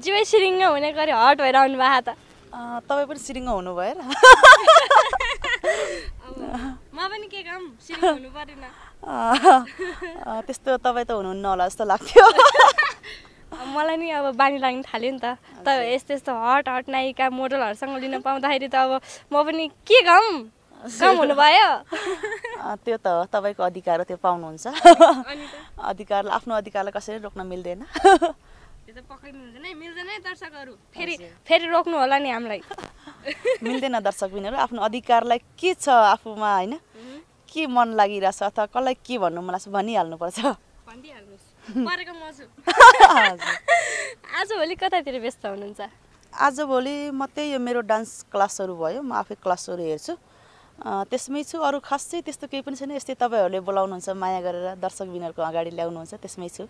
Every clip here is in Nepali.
जिउ सिरिङ्ग हुने गरी हट भएर आउनु भएको त तपाईँ पनि सिरिङ्ग हुनु भएर म पनि के काम सिरिङ्ग हुनु परेन त्यस्तो तपाईँ त हुनुहुन्न होला जस्तो लाग्थ्यो मलाई नि अब बानी लाग्न थाल्यो नि त यस्तो यस्तो हट हट नायिका मोडलहरूसँग लिन पाउँदाखेरि त अब म पनि के काम हुनुभयो त्यो त हो तपाईँको अधिकार हो त्यो पाउनुहुन्छ अधिकारलाई आफ्नो अधिकारलाई कसरी रोक्न मिल्दैन त्यो त पक्रिनुहुन्छ नै मिल्दैन है दर्शकहरू फेरि रोक्नु होला नि हामीलाई मिल्दैन दर्शकबिनहरू आफ्नो अधिकारलाई के छ आफूमा होइन के मन लागिरहेछ अथवा कसलाई के भन्नु मन लाग्छ भनिहाल्नुपर्छ परेको म छु आजभोलि कतातिर व्यस्त हुनुहुन्छ आजभोलि म त्यही यो मेरो डान्स क्लासहरू भयो म आफै क्लासहरू हेर्छु त्यसमै छु अरू खास चाहिँ त्यस्तो केही पनि छैन यस्तै तपाईँहरूले बोलाउनुहुन्छ माया गरेर दर्शकबिनहरूको अगाडि ल्याउनुहुन्छ त्यसमै छु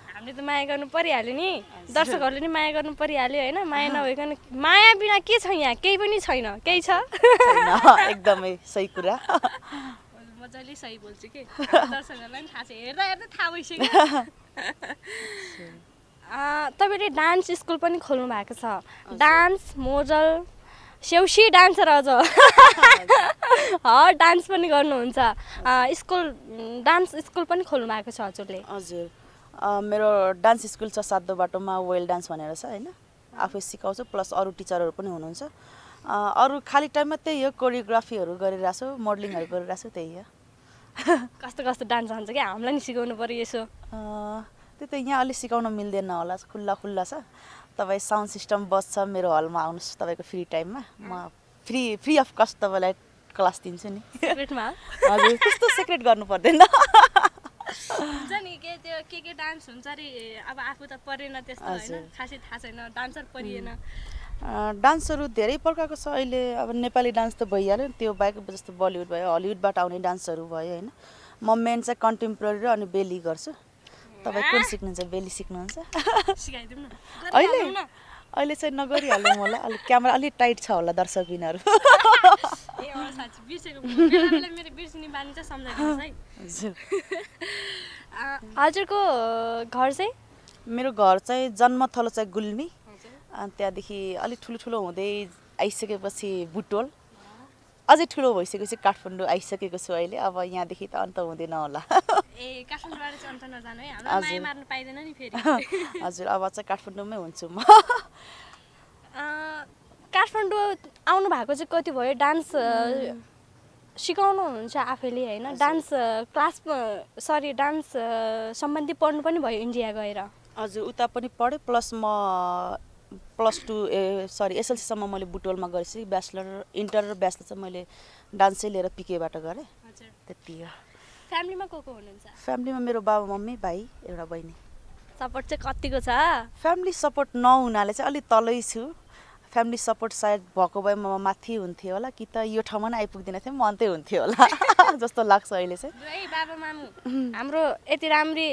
हामीले त माया गर्नु परिहाल्यो नि दर्शकहरूले नि माया गर्नु परिहाल्यो होइन माया नभइकन माया बिना के छ यहाँ केही पनि छैन केही छ एकदमै सही कुरा मजाले सही बोल्छु कि दर्शकहरूलाई पनि थाहा छ हेर्दा हेर्दा थाहा भइसक्यो तपाईँले डान्स स्कुल पनि खोल्नु भएको छ डान्स मोडल सेउसी डान्सर अझ डान्स पनि गर्नुहुन्छ स्कुल डान्स स्कुल पनि खोल्नु भएको छ हजुरले हजुर मेरो डान्स स्कुल छ सातो बाटोमा वेल डान्स भनेर छ होइन आफै सिकाउँछु प्लस अरू टिचरहरू पनि हुनुहुन्छ अरू खाली टाइममा त्यही हो कोरियोग्राफीहरू गरिरहेको छु मोडलिङहरू गरिरहेको छु त्यही हो कस्तो कस्तो डान्स हुन्छ क्या हामीलाई नि सिकाउनु पर्यो यसो त्यो त यहाँ अलिक सिकाउन मिल्दैन होला खुल्ला खुल्ला छ तपाईँ साउन्ड सिस्टम बस्छ मेरो हलमा आउनुहोस् तपाईँको फ्री टाइममा म फ्री अफ कस्ट तपाईँलाई क्लास दिन्छु नि सिक्रेटमा हजुर त्यस्तो सिक्रेट गर्नु पर्दैन हुन्छ नि के डान्स हुन्छ अरे अब आफू त परेन त्यस्तो होइन खासै थाहा छैन डान्सर परिएन डान्सहरू धेरै प्रकारको छ अहिले अब नेपाली डान्स त भइहाल्यो त्यो बाहेक जस्तो बलिउड भयो हलिउडबाट आउने डान्सहरू भयो होइन म मेन चाहिँ कन्टेम्पोरेरी र अनि बेली गर्छु तपाईँ कुन सिक्नुहुन्छ बेली सिक्नुहुन्छ सिकाइदिउँ न अहिले चाहिँ नगरिहाल्नु होला अलिक क्यामेरा अलिक टाइट छ होला दर्शकबिनहरू हजुरको घर चाहिँ मेरो घर चाहिँ जन्मथलो चाहिँ गुल्मी अनि त्यहाँदेखि अलिक ठुलो हुँदै आइसकेपछि बुटोल अझै ठुलो भइसकेपछि काठमाडौँ आइसकेको छु अहिले अब यहाँदेखि त अन्त हुँदैन होला हजुर अब चाहिँ काठमाडौँमै हुन्छु म काठमाडौँ आउनु भएको चाहिँ कति भयो डान्स सिकाउनु हुनुहुन्छ आफैले होइन डान्स क्लास डान्स सम्बन्धी पढ्नु पनि भयो इन्डिया गएर हजुर उता पनि पढेँ प्लस म एसएलसीसम्म मैले बुटोलमा गरेपछि ब्याचलर इन्टर र ब्याचलर चाहिँ मैले डान्सै लिएर पिकेबाट गरेँ त्यति हो फ्यामिलीमा को हुनुहुन्छ फ्यामिलीमा मेरो बाबा मम्मी भाइ एउटा बहिनी सपोर्ट चाहिँ कतिको छ फ्यामिली सपोर्ट नहुनाले चाहिँ अलिक तलै छु फ्यामिली सपोर्ट सायद भएको भए म माथि हुन्थ्यो होला कि त यो ठाउँमा नै आइपुग्दैन थिएँ म अन्तै हुन्थ्यो होला जस्तो लाग्छ अहिले चाहिँ बाबा मामु हाम्रो यति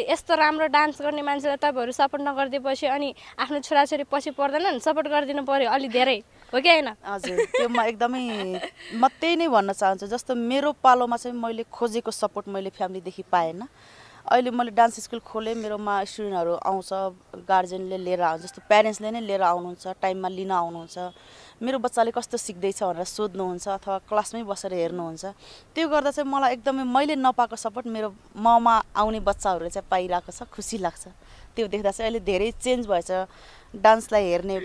यस्तो राम्रो डान्स गर्ने मान्छेलाई तपाईँहरू सपोर्ट नगरिदिएपछि अनि आफ्नो छोराछोरी पछि पर्दैनन् सपोर्ट गरिदिनु पर्यो अलि धेरै हो कि होइन हजुर त्यो म एकदमै म त्यही नै भन्न चाहन्छु जस्तो मेरो पालोमा चाहिँ मैले खोजेको सपोर्ट मैले फ्यामिलीदेखि पाएन अहिले मैले डान्स स्कुल खोलेँ मेरोमा स्टुडेन्टहरू आउँछ गार्जेनले लिएर आउँछ जस्तो प्यारेन्ट्सले नै लिएर आउनुहुन्छ टाइममा लिन आउनुहुन्छ मेरो बच्चाले कस्तो सिक्दैछ भनेर सोध्नुहुन्छ अथवा क्लासमै बसेर हेर्नुहुन्छ त्यो गर्दा चाहिँ मलाई एकदमै मैले नपाएको सपोर्ट मेरो ममा आउने बच्चाहरूले चाहिँ पाइरहेको छ खुसी लाग्छ त्यो देख्दा चाहिँ अहिले धेरै चेन्ज भएछ डान्सलाई हेर्ने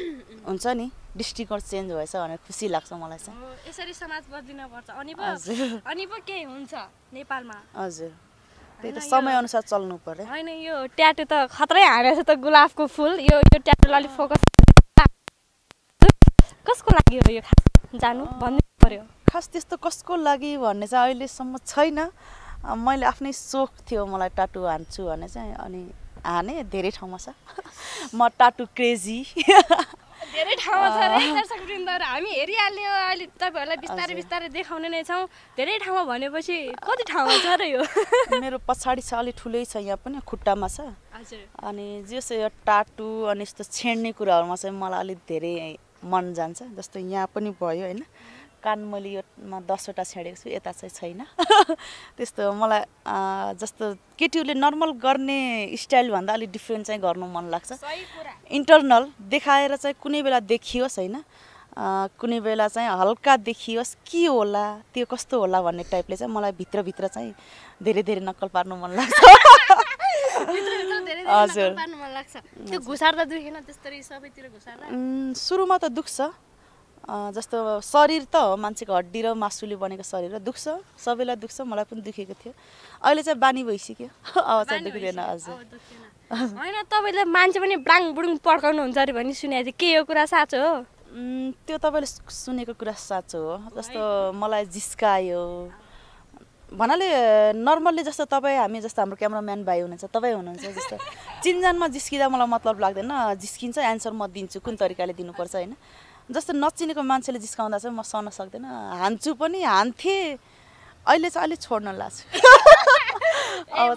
हुन्छ नि दृष्टिकोण चेन्ज भएछ भनेर खुसी लाग्छ मलाई चाहिँ यसरी समाज बदलिनुपर्छ अनि पो के हुन्छ नेपालमा हजुर त्यही त समयअनुसार चल्नु पर्यो होइन यो ट्याटु त खतरै हानेछ त गुलाबको फुल यो ट्याटुलाई अलिक फोकस कसको लागि हो यो खास जानु भन्नु पर्यो खास त्यस्तो कसको लागि भन्ने चाहिँ अहिलेसम्म छैन मैले आफ्नै सोख थियो मलाई टाटु हान्छु भन्ने चाहिँ अनि हाने धेरै ठाउँमा छ म टाटु क्रेजी धेरै ठाउँमा छ रे दर्शकवृन्दहरू हामी हेरिहाल्यो अहिले तपाईँहरूलाई बिस्तारै बिस्तारै देखाउने नै छौँ धेरै ठाउँमा भनेपछि कति ठाउँमा छ र यो मेरो पछाडि छ अलि ठुलै छ यहाँ पनि खुट्टामा छ अनि जस यो टाटु अनि यस्तो छेड्ने कुराहरूमा चाहिँ मलाई अलिक धेरै मन जान्छ जस्तो यहाँ पनि भयो होइन कान मैले योमा 10वटा छेडेको छु, यता चाहिँ छैन। त्यस्तो मलाई जस्तो केटीहरूले नर्मल गर्ने स्टाइलभन्दा अलिक डिफ्रेन्ट चाहिँ गर्नु मन लाग्छ। इन्टरनल देखाएर चाहिँ कुनै बेला देखियोस् होइन, कुनै बेला चाहिँ हल्का देखियोस् के होला त्यो कस्तो होला भन्ने टाइपले चाहिँ मलाई भित्रभित्र चाहिँ धेरै धेरै नक्कल पार्नु मन लाग्छ। हजुर त्यो घुसार्दा दुखेन त्यस्तरी सबैतिर घुसार्दा? सुरुमा त दुख्छ, जस्तो शरीर त हो मान्छेको हड्डी र मासुले बनेको शरीर र दुख्छ, सबैलाई दुख्छ, मलाई पनि दुखेको थियो। अहिले चाहिँ बानी भइसक्यो, अब चाहिँ दुख्दैन। हजुर होइन, तपाईँले मान्छे पनि ब्राङ बुडुङ पड्काउनुहुन्छ अरे भन्ने सुनेको थिएँ, के यो कुरा साँचो हो? त्यो तपाईँले सुनेको कुरा साँचो हो। जस्तो मलाई जिस्कायो भन्नाले नर्मल्ली जस्तो तपाईँ हामी जस्तो हाम्रो क्यामराम्यान भाइ हुनुहुन्छ, तपाईँ हुनुहुन्छ, जस्तो चिनजानमा जिस्किँदा मलाई मतलब लाग्दैन, जिस्किन्छ एन्सर म दिन्छु कुन तरिकाले दिनुपर्छ होइन। जस्तो नचिनेको मान्छेले जिस्काउँदा चाहिँ म सहन सक्दैन, हान्छु पनि, हान्थेँ, अहिले चाहिँ अलिक छोड्न लाग्छु।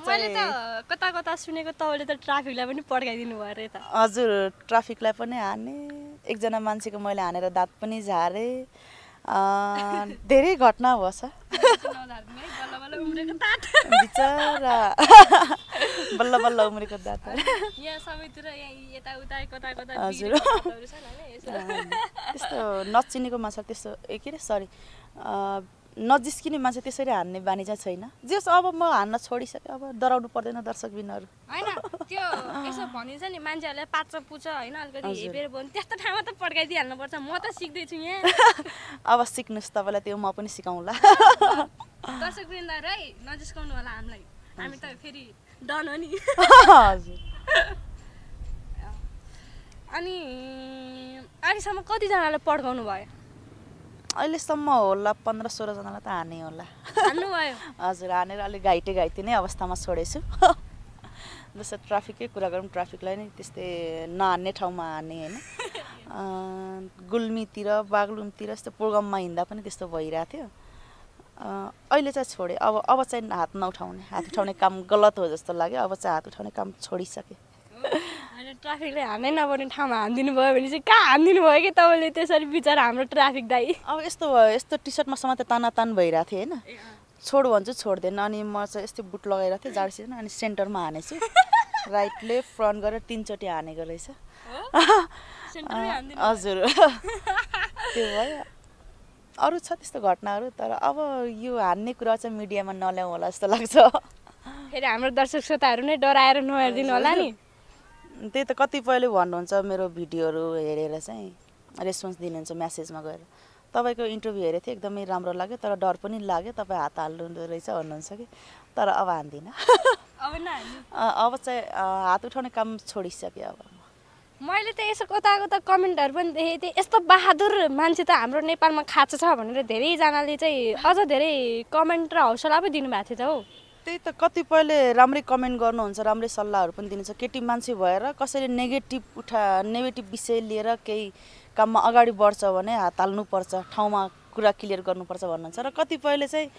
मैले त कता कता सुनेको तपाईँले त ट्राफिकलाई पनि पड्काइदिनु भयो अरे त? हजुर, ट्राफिकलाई पनि हाने, एकजना मान्छेको मैले हानेर दाँत पनि झारेँ, धेरै घटना भएछ। बिचरा बल्ल बल्ल उम्रेको दाँत। हजुर, त्यस्तो नचिनेको मान्छे त्यस्तो के अरे सरी नजिस्किने मान्छे त्यसरी हान्ने बानी चाहिँ छैन। जस अब म हान्न छोडिसकेँ, अब डराउनु पर्दैन दर्शकबिनहरू। होइन, त्यो यसो भनिन्छ नि मान्छेहरूले पाच्छ पुछ होइन, अलिकति हेपेर बोल्नु, त्यस्तो ठाउँमा त पड्काइदिइहाल्नुपर्छ। म त सिक्दैछु यहाँ। अब सिक्नुहोस्, तपाईँलाई त्यो म पनि सिकाउँला। दर्शकबिनहरू है, नजिस्काउनु होला हामीलाई, हामी त फेरि डन हो नि। हजुर। अनि अहिलेसम्म कतिजनाले पड्काउनु भयो? अहिलेसम्म होला 15-16 जनालाई त हाने होला। हान्नुभयो? हजुर, हानेर अलिक घाइते नै अवस्थामा छोडेछु। जस्तो ट्राफिकै कुरा गरौँ, ट्राफिकलाई नै त्यस्तै नहान्ने ठाउँमा हाने होइन, गुल्मीतिर बागलुङतिर यस्तो प्रोग्राममा हिँड्दा पनि त्यस्तो भइरहेको थियो। अहिले चाहिँ छोडेँ, अब चाहिँ हात उठाउने काम गलत हो जस्तो लाग्यो, अब चाहिँ हात उठाउने काम छोडिसकेँ। ट्राफिकले हान्नै नपर्ने ठाउँमा हानिदिनु भयो भने चाहिँ कहाँ हानिदिनु भयो कि तपाईँले त्यसरी? बिचरा हाम्रो ट्राफिक दाइ अब यस्तो भयो, यस्तो टी सर्टमा समाते तानातान भइरहेको थियो होइन, छोड भन्छु छोड्दैन। अनि म चाहिँ यस्तो बुट लगाइरहेको थिएँ जाडो सिजन, अनि सेन्टरमा हानेछु, राइट लेफ्ट फ्रन्ट गरेर 3 चोटि हानेको रहेछ। हजुर, त्यो भयो। अरू छ त्यस्तो घटनाहरू, तर अब यो हान्ने कुरा चाहिँ मिडियामा नल्याउँ होला जस्तो लाग्छ। फेरि हाम्रो दर्शक श्रोताहरू नै डराएर नहेरिदिनु होला नि। त्यही त कतिपयले भन्नुहुन्छ मेरो भिडियोहरू हेरेर चाहिँ रेस्पोन्स दिनुहुन्छ मेसेजमा गएर, तपाईँको इन्टरभ्यू हेरेको थिएँ एकदमै राम्रो लाग्यो, तर डर पनि लाग्यो, तपाईँ हात हाल्नु रहेछ भन्नुहुन्छ कि, तर अब हान्दिनँ। अब चाहिँ हात उठाउने काम छोडिसकेँ। अब मैले त यसो कता कता कमेन्टहरू पनि देखेको थिएँ, यस्तो बहादुर मान्छे त हाम्रो नेपालमा खाँचो छ भनेर धेरैजनाले चाहिँ अझ धेरै कमेन्ट र हौसला पनि दिनुभएको थियो त हौ। त्यही त कतिपयले राम्रै कमेन्ट गर्नुहुन्छ, राम्रै सल्लाहहरू पनि दिनुहुन्छ। केटी मान्छे भएर कसैले नेगेटिभ विषय लिएर केही काममा अगाडि बढ्छ भने हात हाल्नुपर्छ, ठाउँमा कुरा क्लियर गर्नुपर्छ भन्नुहुन्छ। र कतिपयले चाहिँ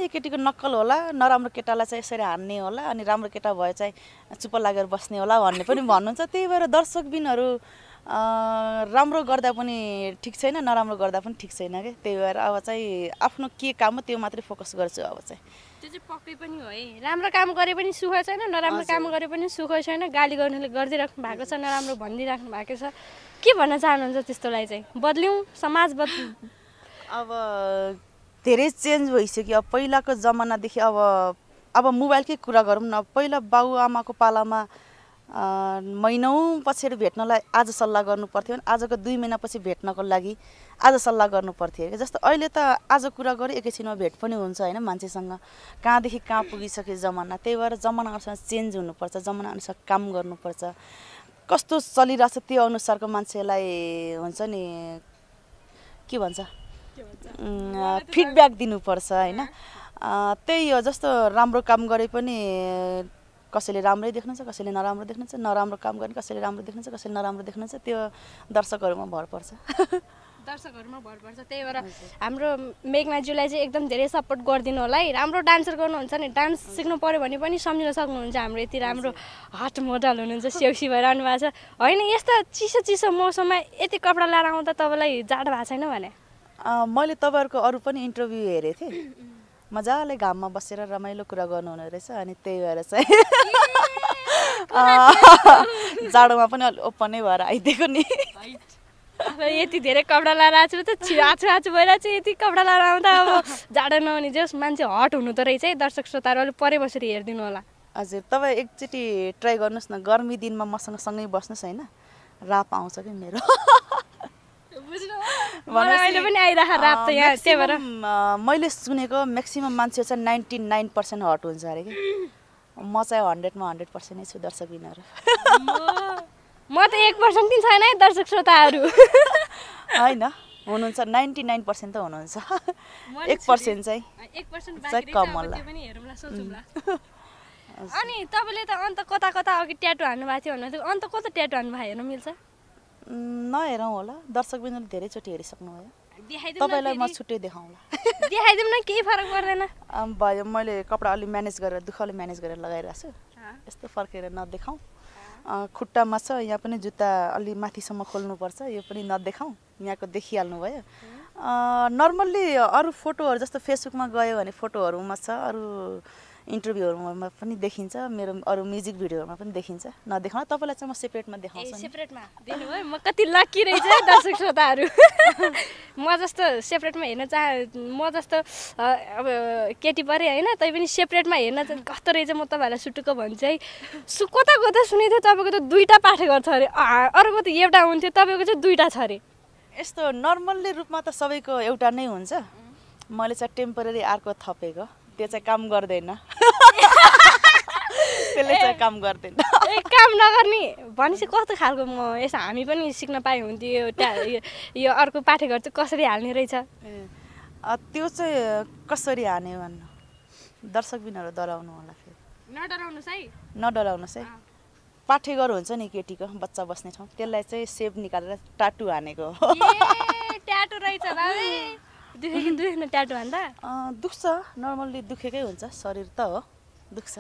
यो केटीको नक्कल होला, नराम्रो केटालाई चाहिँ यसरी हान्ने होला, अनि राम्रो केटा भए चाहिँ चुप्प लागेर बस्ने होला भन्ने पनि भन्नुहुन्छ। त्यही भएर दर्शकबिनहरू राम्रो गर्दा पनि ठिक छैन, नराम्रो गर्दा पनि ठिक छैन क्या। त्यही भएर अब चाहिँ आफ्नो के काम हो त्यो मात्रै फोकस गर्छु। अब चाहिँ त्यो चाहिँ पक्कै पनि हो है, राम्रो काम गरे पनि सुख छैन, नराम्रो काम गरे पनि सुख छैन। गाली गर्नेले गरिदिइराख्नु भएको छ, नराम्रो भनिदिइराख्नु भएको छ। के भन्न चाहनुहुन्छ त्यस्तोलाई चाहिँ? बदल्यौँ, समाज बदल्यौँ। अब धेरै चेन्ज भइसक्यो। अब पहिलाको जमानादेखि अब मोबाइलकै कुरा गरौँ न, पहिला बाबुआमाको पालामा महिनौँ पछि भेट्नलाई आज सल्लाह गर्नु पर्थ्यो भने आजको 2 महिनापछि भेट्नको लागि आज सल्लाह गर्नु पर्थ्यो। जस्तो अहिले त आज कुरा गऱ्यो एकैछिनमा भेट पनि हुन्छ होइन मान्छेसँग, कहाँदेखि कहाँ पुगिसक्यो जमाना। त्यही भएर जमाना अनुसार चेन्ज हुनुपर्छ, जमाना अनुसार काम गर्नुपर्छ। कस्तो चलिरहेछ त्यो अनुसारको मान्छेलाई हुन्छ नि के भन्छ फिडब्याक दिनुपर्छ होइन। त्यही हो, जस्तो राम्रो काम गरे पनि कसैले राम्रै देख्नुहुन्छ, कसैले नराम्रो देख्नुहुन्छ, नराम्रो काम गर्ने कसैले राम्रो देख्नुहुन्छ, कसैले नराम्रो देख्नुहुन्छ। त्यो दर्शकहरूमा भर पर्छ। दर्शकहरूमा भर पर्छ। त्यही भएर हाम्रो मेघनाज्यूलाई चाहिँ एकदम धेरै सपोर्ट गरिदिनु होला है। राम्रो डान्सर गर्नुहुन्छ नि, डान्स सिक्नु पऱ्यो भने पनि सम्झिन सक्नुहुन्छ। हाम्रो यति राम्रो हट मोडल हुनुहुन्छ, सेउसी भइरहनु भएको छ होइन। यस्तो चिसो चिसो मौसममा यति कपडा लाएर आउँदा तपाईँलाई जाडो भएको छैन भने? मैले तपाईँहरूको अरू पनि इन्टरभ्यू हेरेको थिएँ मजाले घाममा बसेर रमाइलो कुरा गर्नुहुने रहेछ अनि त्यही भएर चाहिँ जाडोमा पनि अलि ओपनै भएर आइदिएको नि अब यति धेरै कपडा लाएर आएको छु त आछु भइरहेको छु यति कपडा लाएर आउँदा अब जाडो नहुने जस मान्छे हट हुनु त रहेछ है दर्शक श्रोताहरू अलिक परे बसेर हेरिदिनु होला हजुर तपाईँ एकचोटि ट्राई गर्नुहोस् न गर्मी दिनमा मसँग सँगै बस्नुहोस् होइन राप आउँछ कि मेरो अहिले पनि आइरहेको राप त यहाँ त्यही भएर मैले सुनेको म्याक्सिमम मान्छे चाहिँ 99% हट हुन्छ अरे कि म चाहिँ 100मा 100% नै छु दर्शक बिनहरू म त 1% पनि छैन है दर्शक श्रोताहरू होइन हुनुहुन्छ 99% त हुनुहुन्छ 1% चाहिँ 1% बाँकी कम रहेछ त्यो पनि हेरौँला सोचौँला अनि तपाईँले त अन्त कता कता अघि ट्याटु हान्नु भएको थियो भन्नु अन्त कता ट्याटु हान्नु भयो हेर्नु मिल्छ नहेरौँ होला दर्शक बिन्दुले धेरैचोटि हेरिसक्नु भयो देखाइदिउँ तपाईँलाई म छुट्टै देखाउँला देखाइदिउँ न केही फरक पर्दैन भयो मैले कपडा अलि म्यानेज गरेर दुःखले म्यानेज गरेर लगाइरहेको छु यस्तो फर्केर नदेखाउँ खुट्टामा छ यहाँ पनि जुत्ता अलि माथिसम्म खोल्नुपर्छ यो पनि नदेखाउँ यहाँको देखिहाल्नु भयो नर्मल्ली अरू फोटोहरू जस्तो फेसबुकमा गयो भने फोटोहरूमा छ अरू इन्टरभ्यूहरूमा पनि देखिन्छ मेरो अरू म्युजिक भिडियोहरूमा पनि देखिन्छ नदेखाउँ तपाईँलाई चाहिँ म सेपरेटमा देखाउँछु सेपरेटमा दिनुभयो म कति लकी रहेछ है दर्शक श्रोताहरू म जस्तो सेपरेटमा हेर्न म जस्तो अब केटी परे होइन तै पनि सेपरेटमा हेर्न चाहिँ कस्तो रहेछ म तपाईँहरूलाई सुटुक्क भन्छु है कता कता सुनेको थियो तपाईँको त 2टा पाठेघर छ अरे अरूको त एउटा हुन्थ्यो तपाईँको चाहिँ 2टा छ अरे यस्तो नर्मल्ली रूपमा त सबैको एउटा नै हुन्छ मैले चाहिँ टेम्पोररी अर्को थपेको त्यो चाहिँ काम गर्दैन त्यसले चाहिँ काम गर्दैन काम नगर्ने भनेपछि कस्तो खालको म यसो हामी पनि सिक्न पाए हुन्थ्यो यो अर्को पाठेघर चाहिँ कसरी हाल्ने रहेछ त्यो चाहिँ कसरी हाने भन्नु दर्शक बिनहरू डराउनु होला फेरि नडराउनुहोस् है नडराउनुहोस् है पाठेघर हुन्छ नि केटीको बच्चा बस्ने ठाउँ त्यसलाई चाहिँ सेप निकालेर टाटु हानेको हो ट्याटु रहेछ बाबे दुखेन ट्याटु हान्दा दुख्छ नर्मल्ली दुखेकै हुन्छ शरीर त हो दुख्छ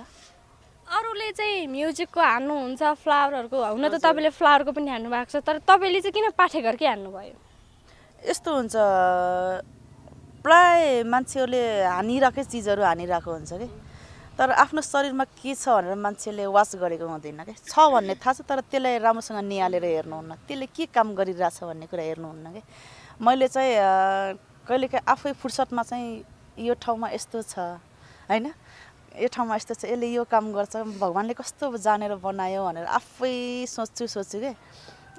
अरूले चाहिँ म्युजिकको हान्नुहुन्छ फ्लावरहरूको हुन त तपाईँले फ्लावरको पनि हान्नु भएको छ तर तपाईँले चाहिँ किन पाठेघरकै हान्नुभयो यस्तो हुन्छ प्राय मान्छेहरूले हानिरहेकै चिजहरू हानिरहेको हुन्छ कि तर आफ्नो शरीरमा के छ भनेर मान्छेले वाच गरेको हुँदैन क्या छ भन्ने थाहा छ तर त्यसलाई राम्रोसँग निहालेर हेर्नुहुन्न त्यसले के काम गरिरहेछ भन्ने कुरा हेर्नुहुन्न कि मैले चाहिँ कहिलेकाहीँ आफै फुर्सदमा चाहिँ यो ठाउँमा यस्तो छ होइन यो ठाउँमा यस्तो छ यसले यो काम गर्छ भगवान्ले कस्तो जानेर बनायो भनेर आफै सोच्छु क्या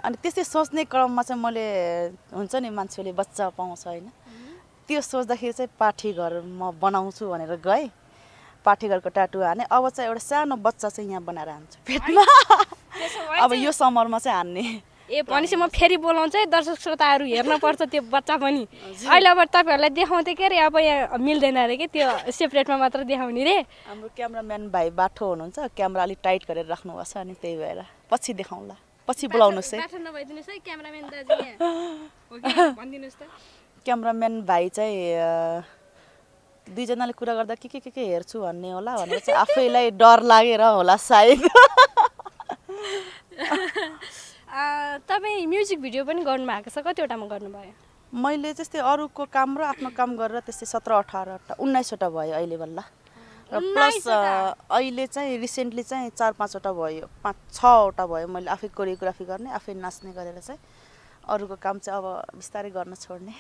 अनि त्यस्तै सोच्ने क्रममा चाहिँ मैले हुन्छ नि मान्छेले बच्चा पाउँछ होइन त्यो सोच्दाखेरि चाहिँ पाठेघर म बनाउँछु भनेर गएँ पाठेघरको टाटु हाने अब चाहिँ एउटा सानो बच्चा चाहिँ यहाँ बनाएर हान्छु पेटमा अब यो समरमा चाहिँ हान्ने भनेपछि म फेरि बोलाउँछु है दर्शक श्रोताहरू हेर्न पर्छ त्यो बच्चा पनि अहिले अब तपाईँहरूलाई देखाउँथेँ के अरे अब यहाँ मिल्दैन अरे कि त्यो सेपरेटमा मात्र देखाउने रे हाम्रो क्यामराम्यान भाइ बाठो हुनुहुन्छ क्यामेरा अलिक टाइट गरेर राख्नुभएको छ अनि त्यही भएर पछि देखाउँला पछि बोलाउनुहोस् है बाठो नभइदिनुहोस् है क्यामराम्यान दाजु यहाँ हो कि भनिदिनुहोस् त क्यामराम्यान भाइ चाहिँ दुईजनाले कुरा गर्दा के हेर्छु भन्ने होला भनेर चाहिँ आफैलाई डर लागेर होला सायद तपाईँ म्युजिक भिडियो पनि गर्नुभएको छ कतिवटामा गर्नुभयो मैले त्यस्तै अरूको काम र आफ्नो काम गरेर त्यस्तै 17, 18, 19वटा भयो अहिले बल्ल र प्लस अहिले चाहिँ रिसेन्टली चाहिँ 4-5वटा भयो 5-6वटा भयो मैले आफै कोरियोग्राफी गर्ने आफै नाच्ने गरेर चाहिँ अरूको काम चाहिँ अब बिस्तारै गर्न छोड्ने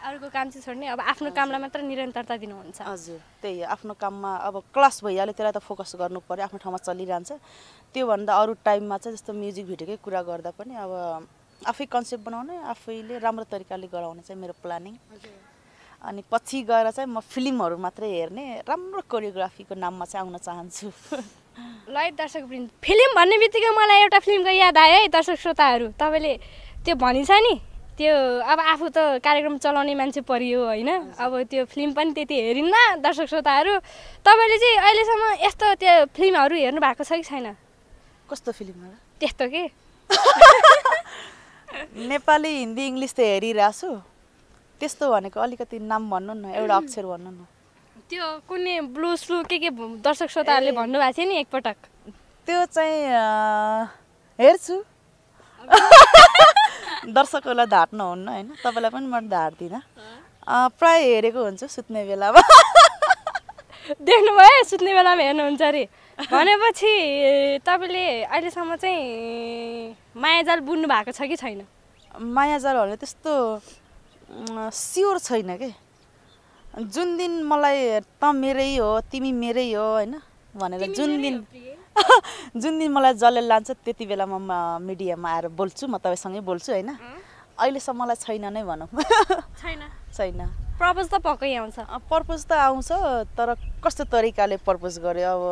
अरूको काम चाहिँ छोड्ने अब आफ्नो कामलाई मात्र निरन्तरता दिनुहुन्छ हजुर त्यही हो आफ्नो काममा अब क्लास भइहाल्यो त्यसलाई त फोकस गर्नु पर्यो आफ्नो ठाउँमा चलिरहन्छ त्योभन्दा अरू टाइममा चाहिँ जस्तो म्युजिक भिडियोकै कुरा गर्दा पनि अब आफै कन्सेप्ट बनाउने आफैले राम्रो तरिकाले गराउने चाहिँ मेरो प्लानिङ अनि पछि गएर चाहिँ म फिल्महरू मात्रै हेर्ने राम्रो कोरियोग्राफीको नाममा चाहिँ आउन चाहन्छु ल दर्शक फिल्म भन्ने बित्तिकै मलाई एउटा फिल्मको याद आयो है दर्शक श्रोताहरू तपाईँले त्यो भनिन्छ नि त्यो अब आफू त कार्यक्रम चलाउने मान्छे परियो होइन अब त्यो फिल्म पनि त्यति हेरिन्न दर्शक श्रोताहरू तपाईँले चाहिँ अहिलेसम्म यस्तो त्यो फिल्महरू हेर्नु भएको छ कि छैन कस्तो फिल्महरू त्यस्तो के नेपाली हिन्दी इङ्ग्लिस त हेरिरहेको छु त्यस्तो भनेको अलिकति नाम भन्नु न एउटा अक्षर भन्नु न त्यो कुनै ब्लू स्लू के दर्शक श्रोताहरूले भन्नुभएको थियो नि एकपटक त्यो चाहिँ हेर्छु दर्शकहरूलाई ढाट्नुहुन्न होइन, तपाईँलाई पनि म ढाट्दिनँ। प्राय हेरेको हुन्छु सुत्ने बेलामा। देख्नुभयो सुत्ने बेलामा हेर्नुहुन्छ अरे भनेपछि तपाईँले अहिलेसम्म चाहिँ मायाजाल बुन्नु भएको छ कि छैन? मायाजाल भने त्यस्तो स्योर छैन के, जुन दिन मलाई त मेरै हो तिमी मेरै हो होइन भनेर जुन दिन मलाई जसले लान्छ त्यति बेलामा म मिडियामा आएर बोल्छु, म तपाईँसँगै बोल्छु होइन। अहिलेसम्म मलाई छैन नै भनौँ। छैन। प्रपोज त पक्कै आउँछ। पर्पोज त आउँछ, तर कस्तो तरिकाले पर्पोज गर्यो अब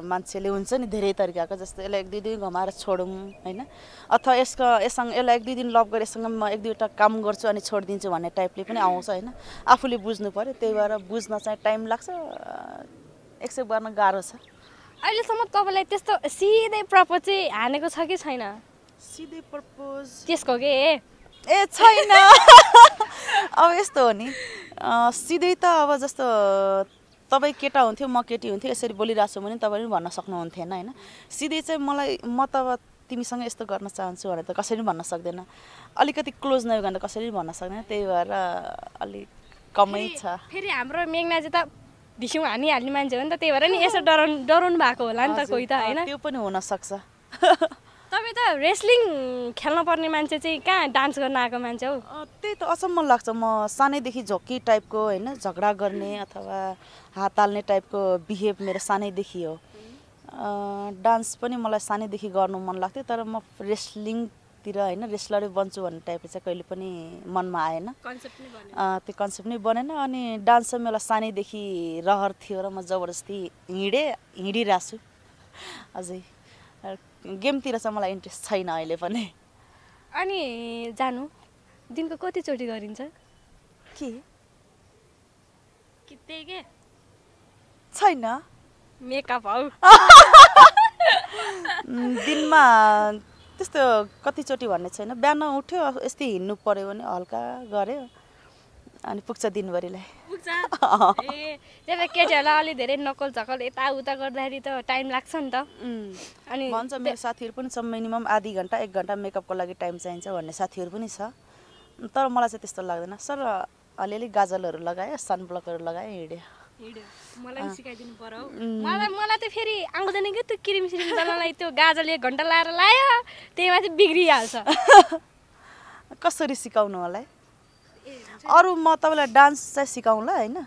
मान्छेले हुन्छ नि धेरै तरिकाको, जस्तो यसलाई 1-2 दिन घुमाएर छोडौँ होइन, अथवा यससँग यसलाई 1-2 दिन लभ गरेर यससँग म 1-2वटा काम गर्छु अनि छोडिदिन्छु भन्ने टाइपले पनि आउँछ होइन। आफूले बुझ्नु पर्यो, त्यही भएर बुझ्न चाहिँ टाइम लाग्छ, एक्सेप्ट गर्न गाह्रो छ। अहिलेसम्म तपाईँलाई त्यस्तो सिधै प्रपोज चाहिँ हानेको छ कि छैन? सिधै प्रपोज त्यसको के छैन। अब यस्तो हो नि, सिधै त अब जस्तो तपाईँ केटा हुन्थ्यो म केटी हुन्थ्यो यसरी बोलिरहेको छु भने तपाईँ पनि भन्न सक्नुहुन्थेन होइन। सिधै चाहिँ म त अब तिमीसँग यस्तो गर्न चाहन्छु भनेर त कसरी पनि भन्न सक्दैन, अलिकति क्लोज नभइकन त कसरी पनि भन्न सक्दैन, त्यही भएर अलिक कमै छ। फेरि हाम्रो मेघनाजी त भिस्यौँ हानिहाल्ने मान्छे हो नि त, त्यही भएर नि यसो डराउनु भएको होला नि त कोही त होइन। त्यो पनि हुनसक्छ। तपाईँ त रेस्लिङ खेल्न पर्ने मान्छे चाहिँ कहाँ डान्स गर्न आएको मान्छे हो? त्यही त अचम्म लाग्छ, म सानैदेखि झोक्की टाइपको होइन, झगडा गर्ने अथवा हात हाल्ने टाइपको बिहेभ मेरो सानैदेखि हो। डान्स पनि मलाई सानैदेखि गर्नु मन लाग्थ्यो, तर म रेस्लिङतिर होइन रेस्लरै बन्छु भन्ने टाइपले चाहिँ कहिले पनि मनमा आएन, त्यो कन्सेप्ट नै बनेन। अनि डान्स चाहिँ मलाई सानैदेखि रहर थियो र म जबरजस्ती हिँडिरहेको छु अझै। गेमतिर चाहिँ मलाई इन्ट्रेस्ट छैन अहिले पनि। अनि जानु दिनको कतिचोटि गरिन्छ के त्यही के छैन मेकअप हौ? दिनमा त्यस्तो कतिचोटि भन्ने छैन, बिहान उठ्यो यस्तै हिँड्नु पर्यो भने हल्का गऱ्यो अनि पुग्छ दिनभरिलाई। त्यही केटीहरूलाई अलि धेरै नकल झकल यताउता गर्दाखेरि त टाइम लाग्छ नि त। अनि भन्छ मेरो साथीहरू पनि छ मिनिमम आधी घन्टा 1 घन्टा मेकअपको लागि टाइम चाहिन्छ भन्ने साथीहरू पनि छ, तर मलाई चाहिँ त्यस्तो लाग्दैन। सर अलिअलि गाजलहरू लगायो, सनब्लकहरू लगायो, हिँड्यो। मलाई पनि सिकाइदिनु पर्यो। मलाई त फेरि आउँदैन कि त्यो क्रिम दलालाई, त्यो गाजल 1 घन्टा लाएर लायो त्यहीमा चाहिँ बिग्रिहाल्छ। कसरी सिकाउनु होला? अरू म तपाईँलाई डान्स चाहिँ सिकाउँला होइन,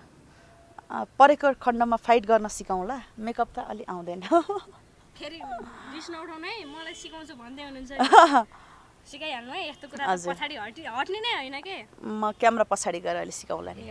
परेको खण्डमा फाइट गर्न सिकाउँला, मेकअप त अलि आउँदैन। फेरि रिस नउठाउनु है, मलाई सिकाउँछु भन्दै हुनुहुन्छ, सिकाइहाल्नु है, यस्तो कुरा पछाडि हट्ने नै होइन के। म क्यामेरा पछाडि गएर अहिले सिकाउँला नि।